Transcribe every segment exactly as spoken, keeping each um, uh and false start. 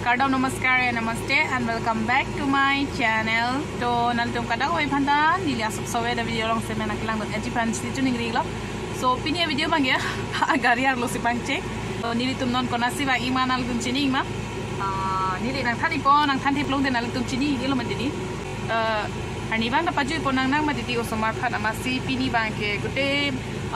Kardom, namaskar, namaste and welcome back to my channel. To nanglitum kadokave aphan ta neli asap sove da video along semen akelang dot H G aphan si chuning rilo. So pini video abangke gari arlo si pangcheng. So nelitum non konatsi vang-ikma nanglitum chini-ikma. Ah, neli nangthan-ikpo, nangthan theklong de nanglitum chini-iklo mati di. Eh, arni abang ta pajui-ikpo nangnang mati di osomar aphan amatsi pini abangke gute,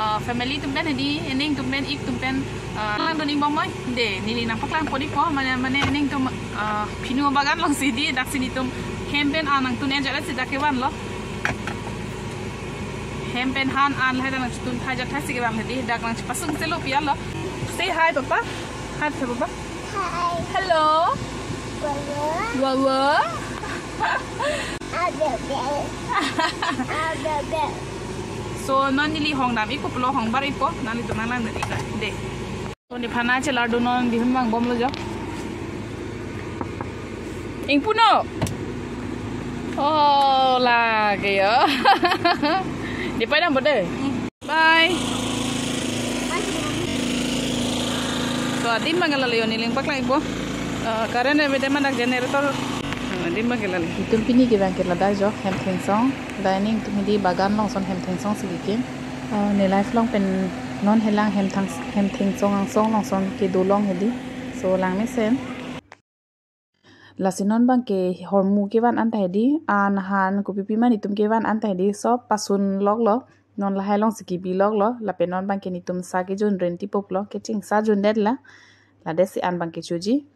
eh, family atum pen hedi, ening atum pen, ik atum pen, eh, langdun-ikbom noi. De, neli nangpaklang pon-ikpo, mane, mane ening atum, eh, phinu abagan along si di, daksi nelitum hem pen an nangtun-e ajat si dak kevanlo. Hem pen han an lahai ta nangtun thai ajat thai si kevan hedi, dak nangchepasung selo pialo. Say hi, Papa. Hi, Papa. Hi. Hello. Wawa. Wawa. Abebe. Abebe. So, non neli hong dam-ikpo pulo, hong bar-ikpo, nanglitum nanglang dam-ik de. So, nephan chelar do non bihun vangbomlo jo. Ingpuno. Oh, lake yo. Di pai dam bo de. Bye. So, adim abang ke lale yo, neli nangpaklang-ikpo. Eh, current ave de, madak generator. Hmm, adim abang ke lale. Itum pini ke abang ke ladak jo, hem thengsong. Dining atum hedi bagan along son hem thengsong si kekim. Eh, ne live along pen non helang hem thang, hem thengsong angsong along son kedo long hedi. So, lang mesen. Lasi non abang ke hormu kevan an ta hedi, an han kopi pi ma nelitum kevan an ta hedi, sob pasun loklo, non lahai along si kebi loklo, lapen non abang ke nelitum sa kejun renti poklo, kecheng sa jun det la, lade si an abang ke choji.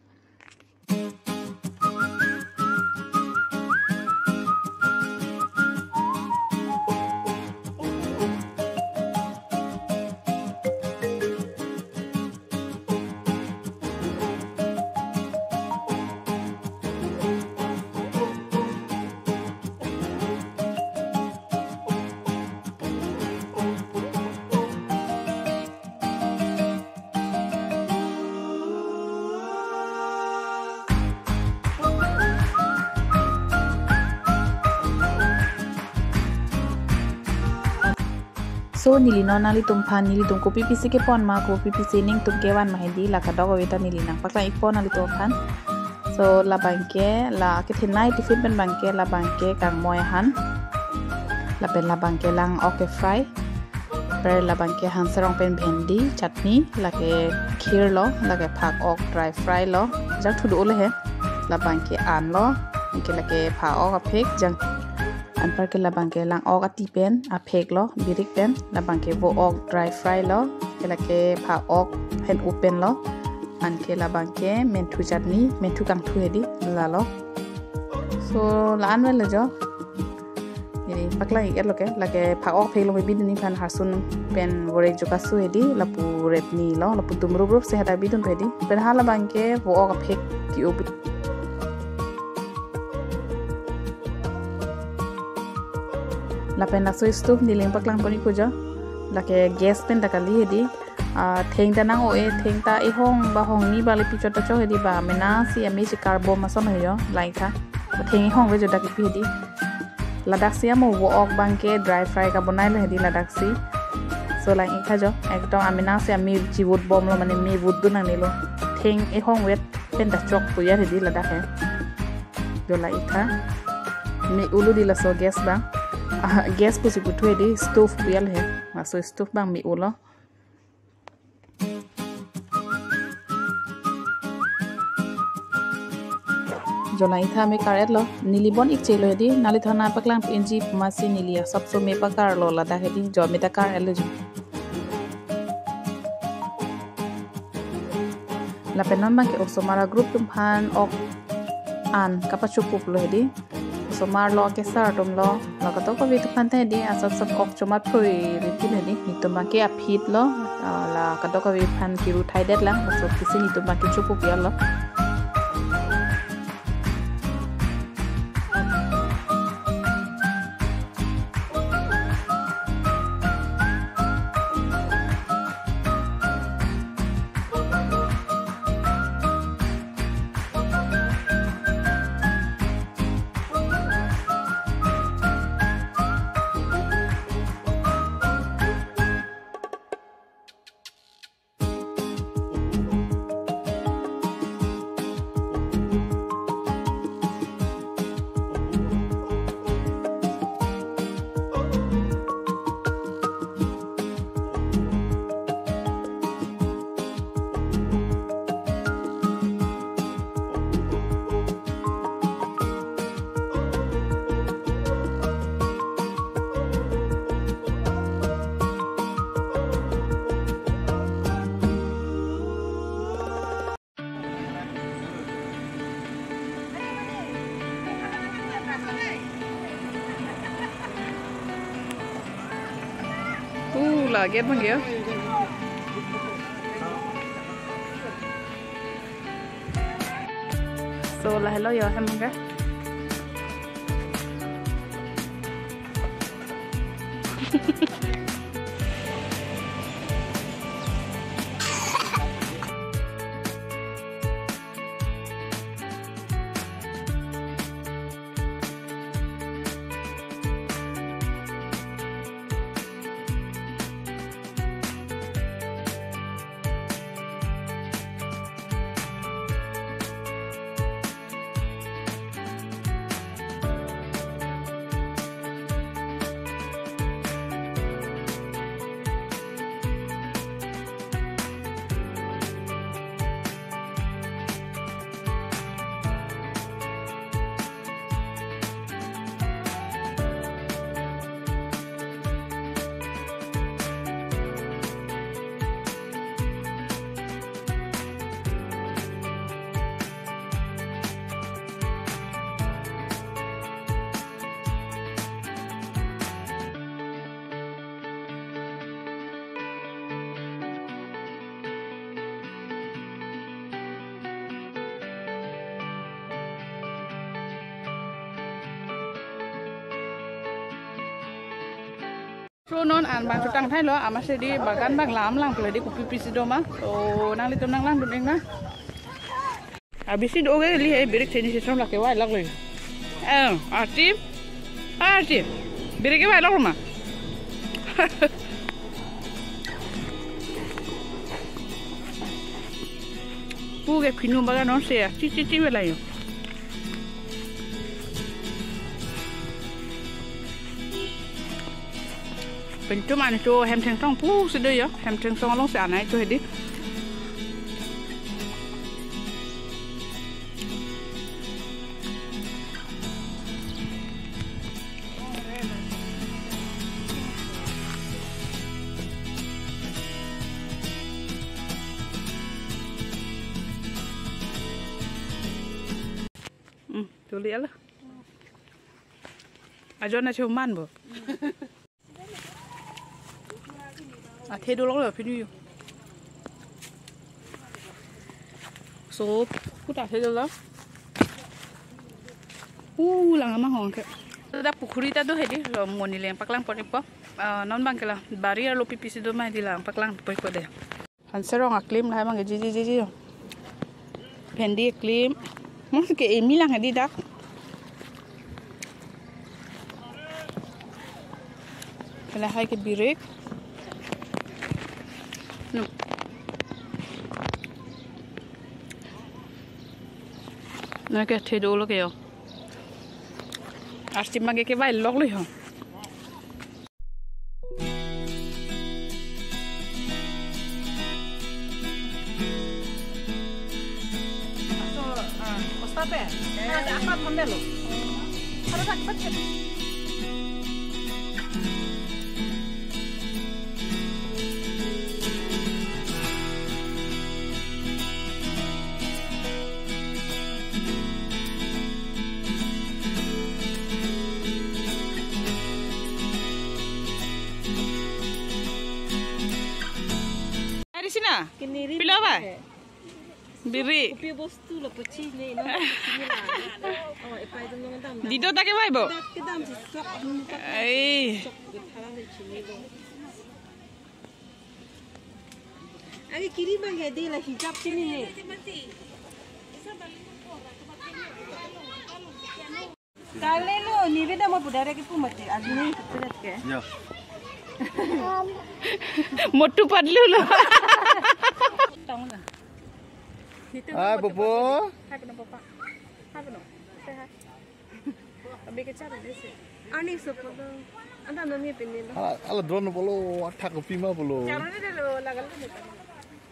So, neli non nanglitum aphan, nelitum kopi pisi kepon ma, kopi pisi ning atum kevan ma hedi, la kadokave ta neli nangpaklang-ikpo nanglitum aphan. So, labang ke, la kethenei tiffin pen abang ke, labang ke kangmoi ahan. Lapen labang ke lang-ok ke fry. Per labang ke hanserong pen bhendi, chutney, lake kheer lo, lake phak-ok dry fry lo. Jang thudu le he. Labang ke an lo, anke lake phak-ok aphek, jang anpar ke labang ke lang-ok ati pen, aphek lo, birik pen, labang ke vo-ok dry fry lo, ke lake phak-ok pen open lo, anke labang ke menthu chutney, menthu kangthu hedi, lalo. So, la-an vel lo jo. Neli paklang-ik-et lo ke, lake phak-ok phek lo bidun nephan harsun pen vorek jokasu hedi, lapu rep ni lo, lapu tum rup rup si hadak bidun hedi. Pen hala abang ke vo-ok aphek ke-o. Lapen laso stove neli nangpaklang pon-ikpo jo. Lake gas pen ta kali hedi. Ah, theng ta nang-o-e, theng ta ehong ba hongni ba le pichot ta chok hedi ba, mena si ame chekar bom ason ho jo, lang-ik tha. Theng ehong ave jo dak kipi hedi. Ladak si amo vo-ok abang ke dry fry kabonai lo hedi ladak si. So lang-ik tha jo, ekdom ame nang si ame chivut bomlo mane me vut dun nangnelo. Theng ehong vet pen ta chok pu ya hedi ladak he. Jo lang-ik tha. Me-olo di laso gas abang. Ah, gas pusi puthu hedi stove pu ya le he. Laso stove abang me-olo. Jo lang-ik tha, me kar-et lo, neli bon-ik che lo hedi, nangliphan nangpaklang pinji pu amatsi neli asapso me pakar lo ladak hedi, jo me ta kar-et lo jo. Lapen non abang ke osomar a-group atum aphan ok an kapachokup lo hedi. Osomar lo, kesar atum lo, la kadokave atum aphan ta hedi, asap sap ok chomat phroi riti hedi. Netum abang ke aphi lo, ah, la kadokave aphan kiru thai det lang, laso aphi si netum abang ke chokup ya lo. Lagi apa ya? So, lahelo ya, hem ke. Pro non an bang chutang thailo, amatsi di bagan bang lam lang pule di kopi pisi do ma. So nanglitum nang langdun-ik na. Abisi do ke li he, birik chini sisam lake wai lak le. Eh, arti. Arti. Birik ke wai lak ma. Pu ke phinu bagan non se ya. Chi chi chi wela yo. Pintu mane cho hem thengsong pusi do yo. Hem thengsong alongsi anai cho hedi. Hmm, tuli ala. Ajo na chuman bo. Athe dolok lo pinu yo. So, kuta athe dolok. Uh, lang ama hong ke. Dak pukhuri ta do hedi, lo moni leng paklang pon-ikpo. Ah, non bang ke la, bari arlo pipisi do ma hedi lang paklang pon-ikpo de. Hanserong aklim lahai bang ke jiji jiji. Bhendi aklim. Mos ke emi lang hedi dak. Lahai ke birik. Nu. Na ke athe dolok yo. Arsi mage ke wai lok lo ho. So, ah, kosta pe? Ada apa kami lo? Ada tak baca? Ari sina? Kiniri pilo ba? Bike. Biri. Kopi bostu lo puchi ne, no? Puchi ne la. Oh, epai dum nang dam. Dido ta ke wai bo? Dak kedam si sok, hmm, tak. Ai. Sok, bethala le chini lo. Agi kiri bang ya de la hijab chini ne. Kalilo, nibida mo budare ke pumati, agi ni kukurat ke. Ya. Motu Patlu lo. Tong la. Hai, Popo. Hai, Popo. Hai, Popo. Say hi. Abi ke char desi. Ani sopo do. Anda nami pinilo. Ala, ala drone polo, athak kopi ma polo. Char ni delo, lagal ni.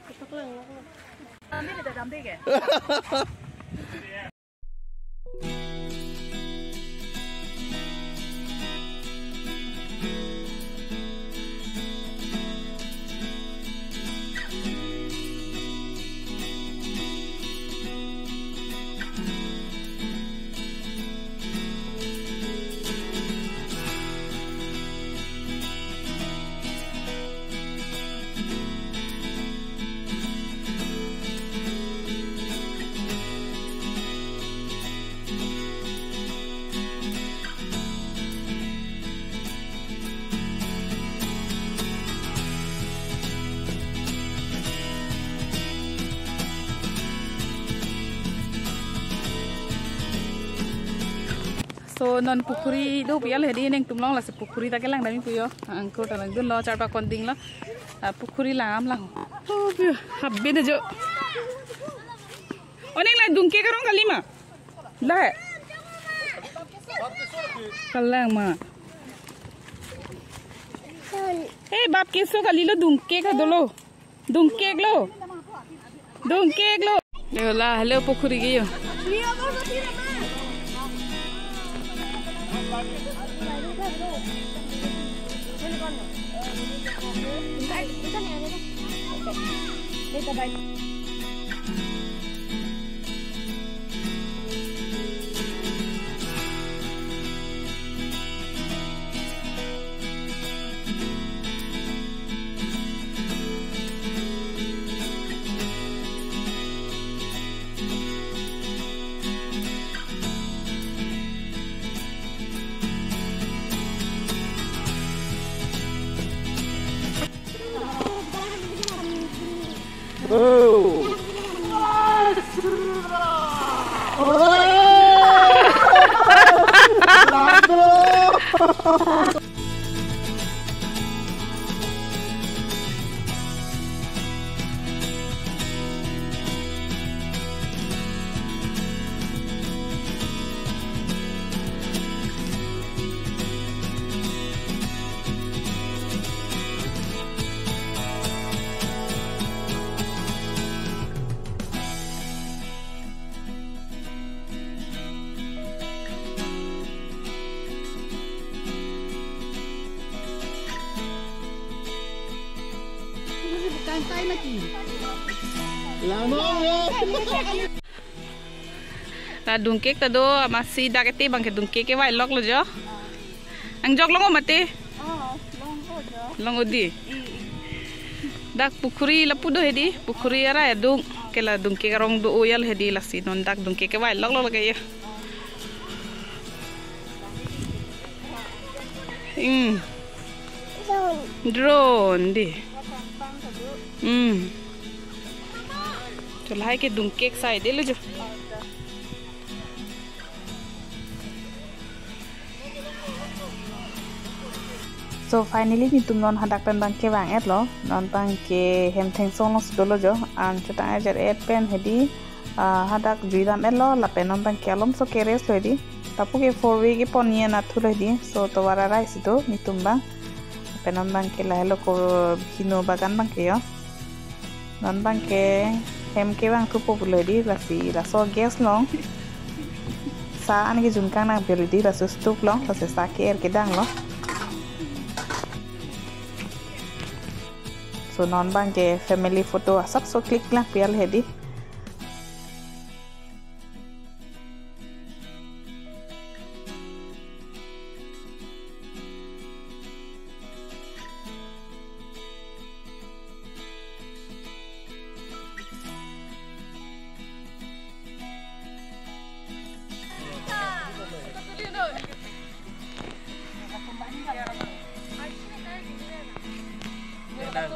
Ketok lang, lagal. Damde ke, damde ke. To non pukhuri do pu-an hedi nangtum along, lasi pukhuri ta kelang damji pu jo. Angkur ta langdunlo, charpak pondinglo. Ah, pukhuri langdam lang. Oh, pu, habit ajo. Oning la dungkek arong kali ma? La. Kalang ma. Eh, bap keso kalilo, dungkek dolo. Dungkek lo. Dungkek lo. Yo la, hello pukhuri ke yo. La dungkek ta do, amatsi dak ete abangke dungkek kevai loklo jo. Angjok long-o mati? Oh, long-o jo. Long-o di. Mm, mm. Dak pukhuri lapu do hedi, pukhuri arai adung, ke la dungkek arong do-o ya hedi, lasi non dak dungkek kevai loklo lake ya. Hmm. Drone di. Hmm. Chot lahai ke dungkek sai detlo jo. So finally netum non hadak pen abangke vang-etlo, non abangke hem thengsong alongsi dolo jo, an chotang ajar et pen hedi, ah, hadak jui dam-etlo, lapen non abangke alomso ke-rest lo hedi, lapu ke four way kepon ni anatthu lo hedi, so tovar arai si do netum abang, lapen non abangke lahelo ko hino bagan abangke jo. Non abangke hem kevang thupo pulo hedi, lasi laso gas along sa an kejun kang nangpilo hedi, laso stove along, lasi sa ke-er kedang lo. So non abangke family photo asapso click lang pu ya hedi. Bye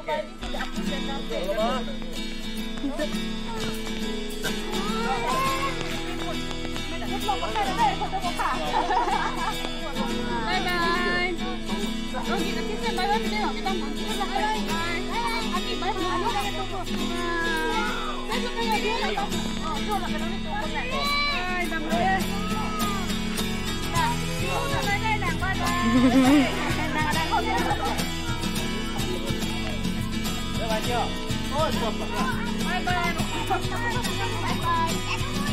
bye. Bye bye.